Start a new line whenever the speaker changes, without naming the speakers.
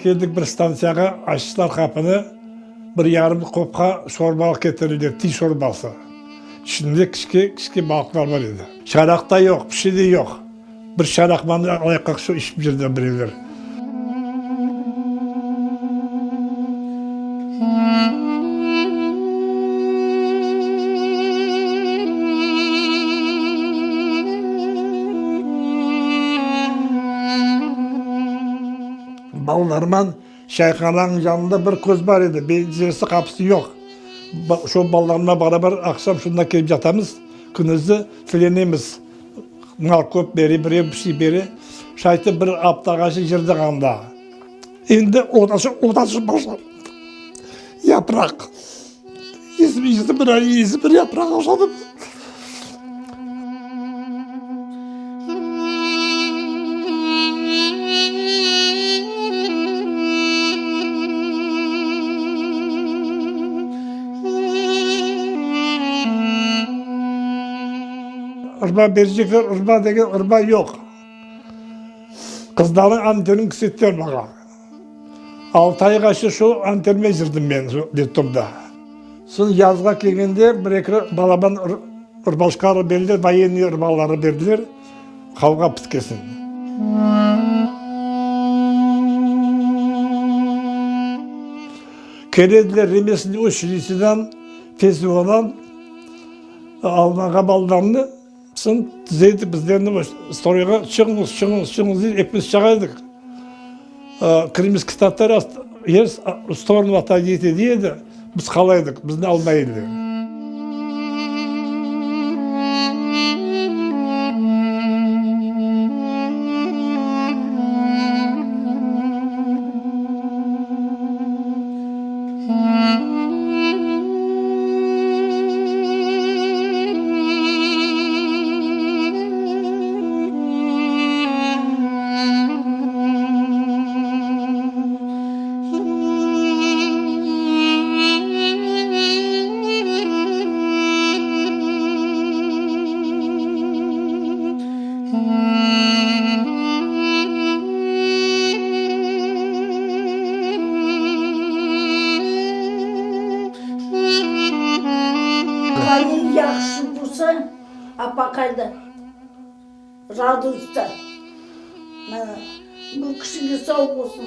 Keldik bir stantsiyağa, açtılar qapını, bir yarım qopqa şorbalıq ketirildi, tiy şorbası. İçinde kiçke, kiçke balıqlar bar edi. Şaraq da yoq, bir şey de yoq. Bir şaraqmanı alayıq şu içip yürdi birevler. Balalarman çayhananıñ yanında bir köz bar edi, penceresi, qapısı yoq. Şo balalarımla beraber aqşam şunda kelip yatamız, kündüzi tilenemiz. Mal köp bere, birev bir şey bere. Şaytip bir aptağace yırdık anda. Endi odaşı, odaşı başladı. Yapraq. Yüzüm, yüzüm bir, yüzüm bir yapraq oşadı. Urba berecekler, urba degen urba yoq. Qızlarnıñ anterini kirsettiler maña. Altı ayğaçı şu anterime yürdim men şu detdomda. Soñ yazğa kelgende bir-eki balaban urbaşkalar berdiler, voyennıy urbaları berdiler, qavğa pitkesin. Kelediler remesniy uçilişşeden, FSOdan almağa balalarnı. Soñ tizeydi bizlerni stroyğa çıqıñız, çıqıñız, çıqıñız dey, epimiz çıqa edik. Krımskiy tatar er storonu otойдите dey edi, biz qala edik, bizni almay ediler.
Qayın yahşı bolsa, apaqay da razı usta. Mana, bu kişige sağ bolsun.